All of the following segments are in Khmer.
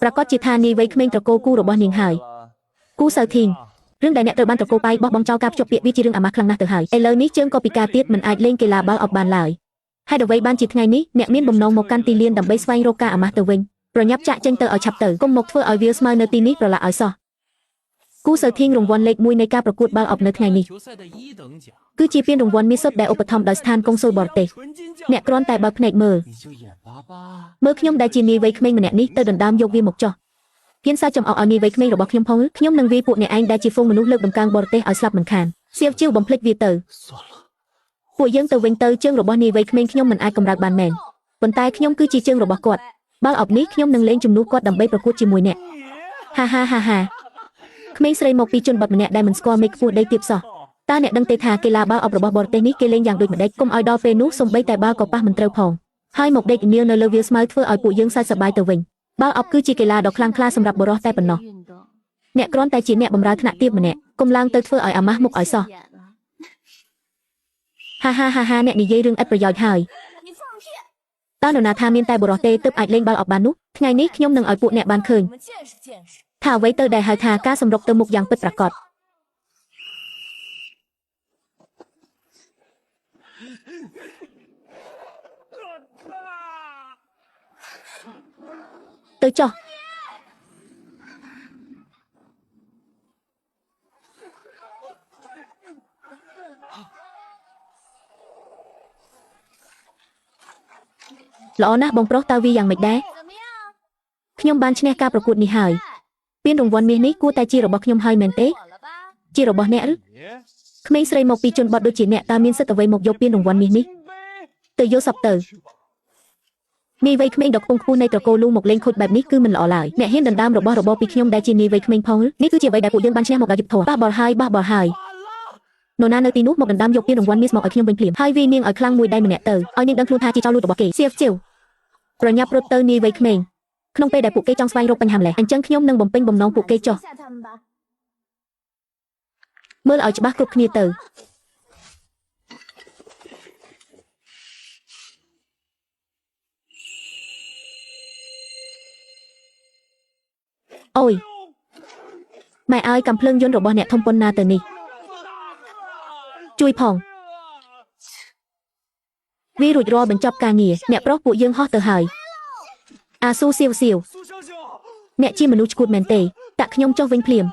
ប្រកាសជាថានាយវ័យក្មេងត្រកូលគូរបស់នាងហើយគូសៅធីងរឿងដែលអ្នកត្រូវបានត្រកូលប៉ៃបោះបង់ចោលការភ្ជាប់ពាក្យវាជារឿងអាម៉ាស់ខ្លាំងណាស់ទៅហើយឥឡូវនេះជើងក៏ពិការទៀតមិនអាចលេងកីឡាបាល់អប់បានឡើយហេតុអ្វីបានជាថ្ងៃនេះអ្នកមានបំណងមកកាន់ទីលានដើម្បីស្វែងរកការអាម៉ាស់ទៅវិញប្រញាប់ចាក់ចេញទៅឲ្យឆាប់ទៅកុំមកធ្វើឲ្យវាស្មើនៅទីនេះប្រឡាក់ឲ្យសោះគូសៅធីងរង្វាន់លេខ1នៃការប្រកួតបាល់អប់នៅថ្ងៃនេះគឺជាពានរង្វាន់មាសសុទ្ធដែលឧបត្ថម្ភដោយស្ថានកុងស៊ុលបរទេសអ្នកគ្រាន់តែបើកភ្នែកមើលមើលខ្ញុំដែលជានាយវ័យក្មេងម្នាក់នេះទៅដណ្ដើមយកវាមកចោះហ៊ានសើចចំអកឲ្យនាយវ័យក្មេងរបស់ខ្ញុំផងខ្ញុំនឹងវាយពួកអ្នកឯងដែលជាហ្វូងមនុស្សលើកដំកើងបរទេសឲ្យស្លាប់មិនខានសៀវជីវបំភ្លេចវាទៅពួកយើងទៅវិញទៅជើងរបស់នាយវ័យក្មេងខ្ញុំមិនអាចកម្រើកបានមែនប៉ុន្តែខ្ញុំគឺជាជើងរបស់គាត់បាល់អប់នេះខ្ញុំនឹងលេងជំនួសគាត់ដើម្បីប្រកួតជាមួយអ្នកហាហាហាហាក្មេងស្រីមកពីជនបទម្នាក់ដែលមិនស្គាល់មេឃខ្ពស់ដីទាបសោះតើអ្នកដឹងទេថាកីឡាបាល់អប់របស់បរទេសនេះគេលេងយ៉ាងដូចម្ដេចកុំឲ្យដល់ពេលនោះសំបីតែបាល់ក៏ប៉ះមិនត្រូវផងហើយមកដេកនាលនៅលើវាលស្មៅធ្វើឲ្យពួកយើងសើចសប្បាយទៅវិញបាល់អប់គឺជាកីឡាដ៏ខ្លាំងក្លាសម្រាប់បុរសតែប៉ុណ្ណោះអ្នកគ្រាន់តែជាអ្នកបម្រើថ្នាក់ទាបម្នាក់កុំឡើងទៅធ្វើឲ្យអាម៉ាស់មុខឲ្យសោះហាហាហាហាអ្នកនិយាយរឿងឥតប្រយោជន៍ហើយតើនរណាថាមានតែបុរសទេទើបអាចលេងបាល់អប់បាននោះថ្ងៃនេះខ្ញុំនឹងឲ្យពួកអ្នកបានឃើញថាអ្វីទៅដែលហៅថាការសម្រុកទៅមុខយ៉ាងពិតប្រាកដទៅចុះល្អណាស់បងប្រុសតើវាយ៉ាងម៉េចដែរខ្ញុំបានឈ្នះការប្រកួតនេះហើយពានរង្វាន់មាសនេះគួរតែជារបស់ខ្ញុំហើយមែនទេជារបស់អ្នកឬក្មេងស្រីមកពីជនបទដូចជាអ្នកតើមានសិទ្ធិអ្វីមកយកពានរង្វាន់មាសនេះទៅយកសពទៅនាយវ័យក្មេងដ៏ខ្ពង់ខ្ពស់នៃត្រកូលលូមកលេងខូចបែបនេះគឺមិនល្អឡើយអ្នកហ៊ានដណ្ដើមរបស់របរពីខ្ញុំដែលជានាយវ័យក្មេងផងនេះគឺជាអ្វីដែលពួកយើងបានឈ្នះមកដោយយុត្តិធម៌បះបល់ហើយបះបល់ហើយនរណានៅទីនោះមកដណ្ដើមយកពានរង្វាន់មាសមកឲ្យខ្ញុំវិញភ្លាមហើយវាយនាងឲ្យខ្លាំងមួយដៃម្នាក់ទៅឲ្យនាងដឹងខ្លួនថាជាចោលលួចរបស់គេសៀវជិវប្រញាប់រត់ទៅនាយវ័យក្មេងក្នុងពេលដែលពួកគេចង់ស្វែងរកបញ្ហាម្លេះអញ្ចឹងខ្ញុំនឹងបំពេញបំណងពួកគេចុះមើលឲ្យច្បាស់គ្រប់គ្នាទៅអូយម៉ែឲ្យកំភ្លើងយន្តរបស់អ្នកធំប៉ុណ្ណាទៅនេះជួយផងវារួចរាល់បញ្ចប់ការងារអ្នកប្រុសពួកយើងហោះទៅហើយអាស៊ូសៀវសៀវអ្នកជាមនុស្សឈួតមែនទេតាក់ខ្ញុំចុះវិញភ្លាម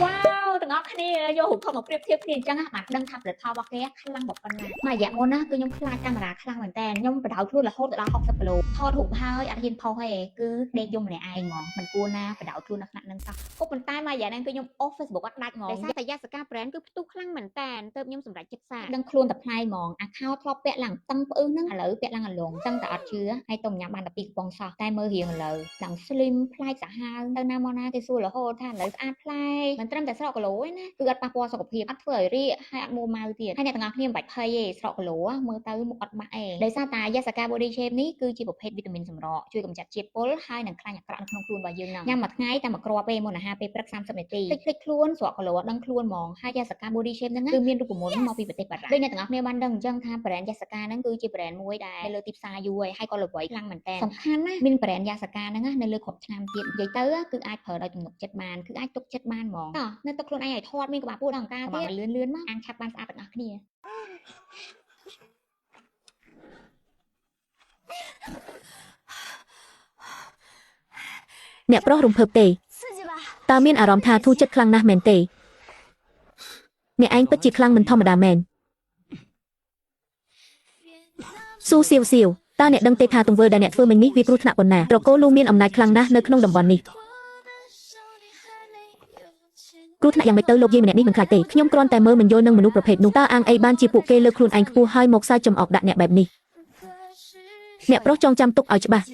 វ៉ាវទាំងអស់គ្នាយករូបថតមកប្រៀបធៀបគ្នាអញ្ចឹងបានដឹងថាផលិតផលរបស់គេខ្លាំងប៉ុណ្ណាមួយរយៈមុនណាគឺខ្ញុំខ្លាចកាមេរ៉ាខ្លាំងមែនតើខ្ញុំបដៅខ្លួនរហូតដល់60គីឡូថតរូបហើយអត់ហ៊ានផុសទេគឺដេកយំម្នាក់ឯងហ្មងមិនគួរណាបដៅខ្លួនដល់ថ្នាក់ហ្នឹងសោះក៏ប៉ុន្តែមួយរយៈហ្នឹងគឺខ្ញុំអូស Facebook អត់ដាច់ហ្មងដោយសារតែយ៉ាសកា brand គឺផ្ទុះខ្លាំងមែនតើទៅខ្ញុំសម្រេចចិត្តសាកដឹងខ្លួនតែប្លែកហ្មងអាខោធ្លាប់ពាក់ឡើងតឹងផ្អឹសហ្នឹងឥឡូវពាក់ឡើងអលងតឹងតែអត់ជឿហើយទៅញ៉ាំបានតែ2កំប៉ុងសោះតែមើលរៀងឥឡូវឡើង slim ប្លែកសាហាវទៅណាមកណាគេសួររហូតថាឥឡូវស្អាតប្លែកមិនត្រឹមតែស្រកគីឡូទេណាគឺអត់ប៉ះពាល់សុខភាពអត់ធ្វើឲ្យរាកហើយអត់មួម៉ៅទៀតហើយអ្នកទាំងអស់គ្នាមិនបាច់ភ័យទេស្រកគីឡូមើលទៅមុខអត់បាក់ទេដោយសារតែយ៉ាសាកា body shape នេះគឺជាប្រភេទវីតាមីនសម្រកជួយកម្ចាត់ជាតិពុលហើយនិងខ្លាញ់អាក្រក់នៅក្នុងខ្លួនរបស់យើងហ្នឹងញ៉ាំមួយថ្ងៃតែមួយគ្រាប់ទេមុនអាហារពេលព្រឹក30នាទីភ្លេចខ្លួនស្រកគីឡូអត់ដឹងខ្លួនហ្មងហើយយ៉ាសាកា body shape ហ្នឹងគឺមានរូបមន្តមកពីប្រទេសបារាំងដូចអ្នកទាំងអស់គ្នាបានដឹងអញ្ចឹងថា brand យ៉ាសាកាហ្នឹងគឺជា brand មួយដែលនៅលើទីផ្សារយូរហើយក៏ល្បីខ្លាំងមែនតើសំខាន់ណាមាន brand យ៉ាសាកាហ្នឹងនៅលើគ្រប់ឆ្នាំទៀតនិយាយទៅគឺអាចប្រើដោយទំនុកចិត្តបានគឺអាចទុកចិត្តបានហ្មងតោះនៅទឹកខ្លួនឯងឲ្យធាត់មានក្បាលពោះដល់អង្ការទៀតលឿនលឿនមកអាងឆាប់បានស្អាតទាំងអស់គ្នា អ្នកប្រុសរំភើបទេតើមានអារម្មណ៍ថាធូរចិត្តខ្លាំងណាស់មែនទេអ្នកឯងពិតជាខ្លាំងមិនធម្មតាមែនស៊ូសៀវសៀវតើអ្នកដឹងទេថាទង្វើដែលអ្នកធ្វើមិញនេះវាគ្រោះថ្នាក់ប៉ុណ្ណាត្រកូលលូមានអំណាចខ្លាំងណាស់នៅក្នុងតំបន់នេះគ្រោះថ្នាក់យ៉ាងម៉េចទៅលោកយាយម្នាក់នេះមិនខ្លាចទេខ្ញុំគ្រាន់តែមើលមិនយល់នឹងមនុស្សប្រភេទនោះតើអាងអីបានជាពួកគេលើកខ្លួនឯងខ្ពស់ហើយមកសើចចំអកដាក់អ្នកបែបនេះអ្នកប្រុសចងចាំទុកឲ្យច្បាស់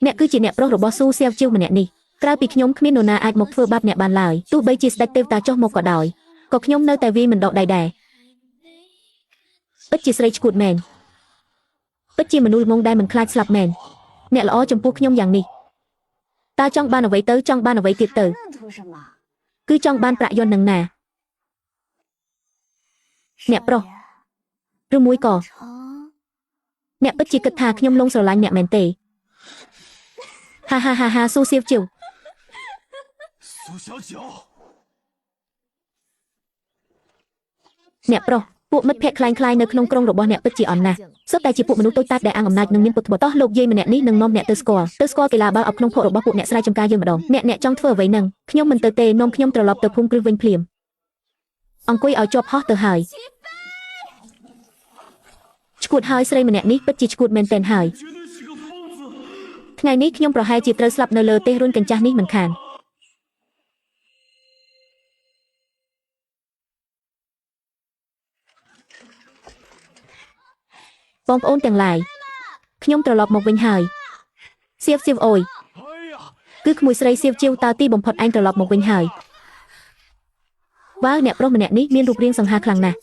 អ្នកគឺជាអ្នកប្រុសរបស់ស៊ូសៀវជីវម្នាក់នេះក្រៅពីខ្ញុំគ្មាននរណាអាចមកធ្វើបាបអ្នកបានឡើយទោះបីជាស្ដេចទេវតាចុះមកក៏ដោយក៏ខ្ញុំនៅតែវាយមិនដកដៃដែរពិតជាស្រីឈួតមែនពិតជាមនុស្សល្ងង់ដែលមិនខ្លាចស្លាប់មែនអ្នកល្អចំពោះខ្ញុំយ៉ាងនេះតើចង់បានអ្វីទៅចង់បានអ្វីទៀតទៅគឺចង់បានប្រាក់យន្តនឹងណាអ្នកប្រុសឬមួយក៏អ្នកពិតជាគិតថាខ្ញុំលងស្រឡាញ់អ្នកមែនទេ ហាហាហាហាស៊ូសៀវជីវ 苏小九， អ្នកប្រុសពួកមិត្តភក្តិคล้ายៗនៅក្នុងក្រុងរបស់អ្នកពិតជាអន់ណាស់សុទ្ធតែជាពួកមនុស្សតូចតាចដែលអាងអំណាចនិងមានពុទ្ធបតោះលោកយាយម្នាក់នេះនឹងនាំអ្នកទៅស្គាល់ទៅស្គាល់កីឡាបាល់អប់ក្នុងភក់របស់ពួកអ្នកស្រែចម្ការយើងម្ដងអ្នកអ្នកចង់ធ្វើអ្វីនឹងខ្ញុំមិនទៅទេនាំខ្ញុំត្រឡប់ទៅភូមិគ្រឹះវិញភ្លាមអង្គុយឲ្យជាប់ហោះទៅហើយឈួតហើយស្រីម្នាក់នេះពិតជាឈួតមែនទែនហើយ 绝对是个疯子。 ថ្ងៃនេះខ្ញុំប្រហែលជាត្រូវស្លាប់នៅលើទេរុនកញ្ចាស់នេះមិនខានបងប្អូនទាំងឡាយខ្ញុំត្រឡប់មកវិញហើយសៀវសៀវអូយ 哎呀， គឺក្មួយស្រីសៀវជាវតើទីបំផុតឯងត្រឡប់មកវិញហើយវ៉ាវអ្នកប្រុសម្នាក់នេះមានរូបរាងសង្ហាខ្លាំងណាស់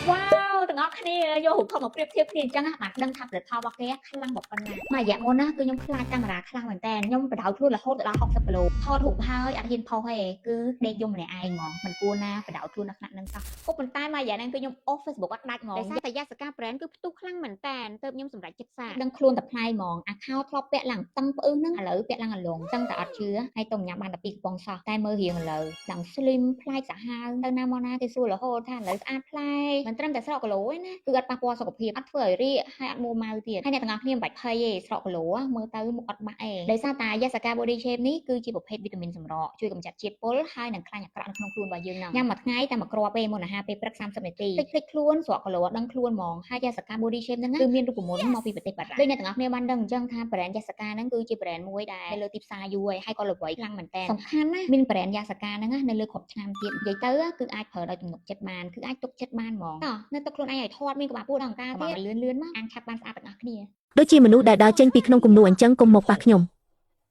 វ៉ាវទាំងអស់គ្នាយករូបថតមកប្រៀបធៀបគ្នាអញ្ចឹងណាបានដឹងថាផលិតផលរបស់គេខ្លាំងប៉ុណ្ណាមួយរយៈមុនណាគឺខ្ញុំខ្លាចកាមេរ៉ាខ្លាំងមែនតើខ្ញុំបដៅខ្លួនរហូតដល់60គីឡូថតរូបហើយអត់ហ៊ានផុសទេគឺដេកយំម្នាក់ឯងហ្មងមិនគួរណាបដៅខ្លួនដល់ថ្នាក់ហ្នឹងសោះក៏ប៉ុន្តែមួយរយៈហ្នឹងគឺខ្ញុំអូស Facebook អត់ដាច់ហ្មងដោយសារតែយ៉ាសកា brand គឺផ្ទុះខ្លាំងមែនតើទៅខ្ញុំសម្រេចចិត្តសាកដឹងខ្លួនតែផ្លែហ្មងអាខោធ្លាប់ពាក់ឡើងតឹងផ្អឹសហ្នឹងឥឡូវពាក់ឡើងអលងតឹងតែអត់ជឿហើយទៅញ៉ាំបានតែពីរកំប៉ុងសោះតែមើលរៀងឥឡូវឡើង slim ប្លែកសាហាវទៅណាមកណាគេសួររហូតថាឥឡូវស្អាតប្លែកមិនត្រឹមតែស្រកគីឡូទេណាគឺអត់ប៉ះពាល់សុខភាពអត់ធ្វើឲ្យរាកហើយអត់មួម៉ៅទៀតហើយអ្នកទាំងអស់គ្នាមិនបាច់ភ័យទេស្រកគីឡូមើលទៅមុខអត់បាក់ទេដោយសារតែ Yasaka Body Shape នេះគឺជាប្រភេទវីតាមីនសម្រក់ជួយកម្ចាត់ជាតិពុលហើយនិងខ្លាញ់អាក្រក់នៅក្នុងខ្លួនរបស់យើងហ្នឹងញ៉ាំមួយថ្ងៃតែមួយគ្រាប់ទេមុនអាហារពេលព្រឹក30នាទីភ្លេចៗខ្លួនស្រកគីឡូអត់ដឹងខ្លួនហ្មងហើយ Yasaka Body Shape ហ្នឹងគឺមានរូបមន្តមកពីប្រទេសបារាំងដូចអ្នកទាំងអស់គ្នាបានដឹងអញ្ចឹងថា brand Yasaka ហ្នឹងគឺជា brand មួយដែលនៅលើទីផ្សារយូរហើយហើយក៏ល្បីខ្លាំងមែនតើសំខាន់ណាស់មាន brand Yasaka ហ្នឹងណានៅលើគ្រប់ឆ្នាំទៀតនិយាយទៅគឺអាចប្រើដោយទំនុកចិត្តបានគឺអាចទុកចិត្តបានហ្មងតោះនៅទឹកខ្លួនឯងឲ្យធាត់មានក្បាលពោះដល់អង្ការទៀតលឿនលឿនមកអានឆាប់បានស្អាតទាំងអស់គ្នា ដូចជាមនុស្សដែលដើរចេញពីក្នុងគំនូអញ្ចឹងកុំមកប៉ះខ្ញុំ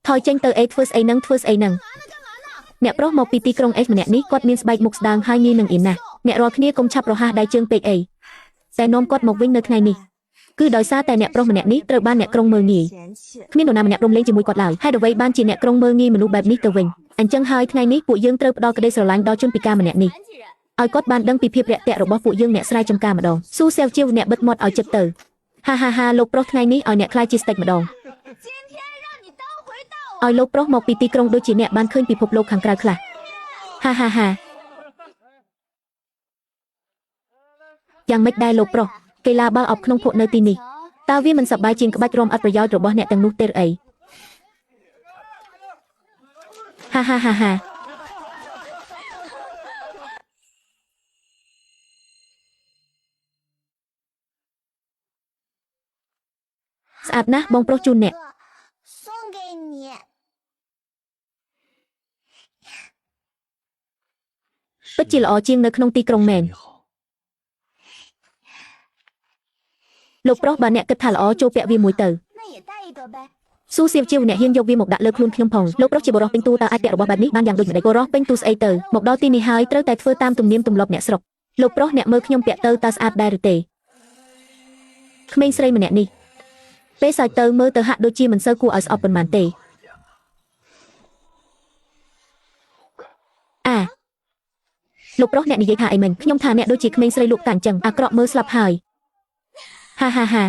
ថយចេញទៅអេធ្វើស្អីនឹងធ្វើស្អីនឹងអ្នកប្រុសមកពីទីក្រុងអេសម្នាក់នេះគាត់មានស្បែកមុខស្ដើងហើយងាយនឹងអៀនណាស់អ្នករាល់គ្នាកុំឆាប់រហ័សដៃជើងពេកអីតែនាំគាត់មកវិញនៅថ្ងៃនេះគឺដោយសារតែអ្នកប្រុសម្នាក់នេះត្រូវបានអ្នកក្រុងមើលងាយគ្មាននរណាម្នាក់រំលែងជាមួយគាត់ឡើយហេតុអ្វីបានជាអ្នកក្រុងមើលងាយមនុស្សបែបនេះទៅវិញអញ្ចឹងហើយថ្ងៃនេះពួកយើងត្រូវផ្ដល់ក្តីស្រឡាញ់ដល់ជនពិការម្នាក់នេះឲ្យគាត់បានដឹងពីភាពរាក់ទាក់របស់ពួកយើងអ្នកស្រែចម្ការម្ដងស៊ូសែវជាវអ្នកបិទមាត់ឲ្យចិត្តទៅហាហាហាលោកប្រុសថ្ងៃនេះឲ្យអ្នកខ្លាចជាស្ដេចម្ដងឲ្យលោកប្រុសមកពីទីក្រុងដូចជាអ្នកបានឃើញពិភពលោកខាងក្រៅខ្លះហាហាហាយ៉ាងម៉េចដែរលោកប្រុសកីឡាបាល់អប់ក្នុងភក់នៅទីនេះតើវាមិនសប្បាយជាងក្បាច់រាំអត់ប្រយោជន៍របស់អ្នកទាំងនោះទេឬអីហាហាហាហាស្អាតណាស់បងប្រុសជូនអ្នក 送给你。 ពិតជាល្អជាងនៅក្នុងទីក្រុងមែន 你好， លោកប្រុសបើអ្នកគិតថាល្អចូលពាក់វាមួយទៅ 那也带一朵呗。 ស៊ូសៀវជាវអ្នកហ៊ានយកវាមកដាក់លើខ្លួនខ្ញុំផងលោកប្រុសជាបុរសពេញតួតើអាចពាក់របស់បែបនេះបានយ៉ាងដូចម្តេចបុរសពេញតួស្អីទៅមកដល់ទីនេះហើយត្រូវតែធ្វើតាមទំនៀមទម្លាប់អ្នកស្រុកលោកប្រុសអ្នកមើលខ្ញុំពាក់ទៅតើស្អាតដែរឬទេក្មេងស្រីម្នាក់នេះពេលសើចទៅមើលទៅហាក់ដូចជាមិនសូវគួរឲ្យស្អប់ប៉ុន្មានទេអាលោកប្រុសអ្នកនិយាយថាអីមិញខ្ញុំថាអ្នកដូចជាក្មេងស្រីលក់តាអញ្ចឹងអាក្រក់មើលស្លាប់ហើយហាហាហា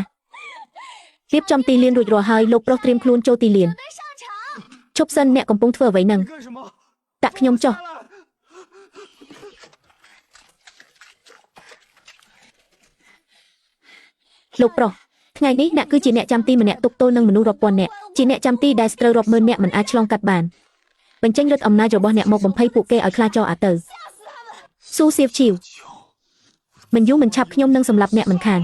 រៀបចំទីលានរួចរាល់ហើយលោកប្រុសត្រៀមខ្លួនចូលទីលាន 上场。 ឈប់សិនអ្នកកំពុងធ្វើអ្វីនឹង 你干什么？ តាក់ខ្ញុំចុះ 下来 លោកប្រុសថ្ងៃនេះអ្នកគឺជាអ្នកចាំទីម្នាក់ទប់ទល់នឹងមនុស្សរាប់ពាន់នាក់ជាអ្នកចាំទីដែលស្ត្រូវរាប់ម៉ឺននាក់មិនអាចឆ្លងកាត់បានបញ្ចេញឫទ្ធិអំណាចរបស់អ្នកមកបំភ័យពួកគេឲ្យខ្លាចចោលអាទៅស៊ូសៀវឈីវ 球， មិនយូរមិនឆាប់ខ្ញុំនឹងសម្លាប់អ្នកមិនខាន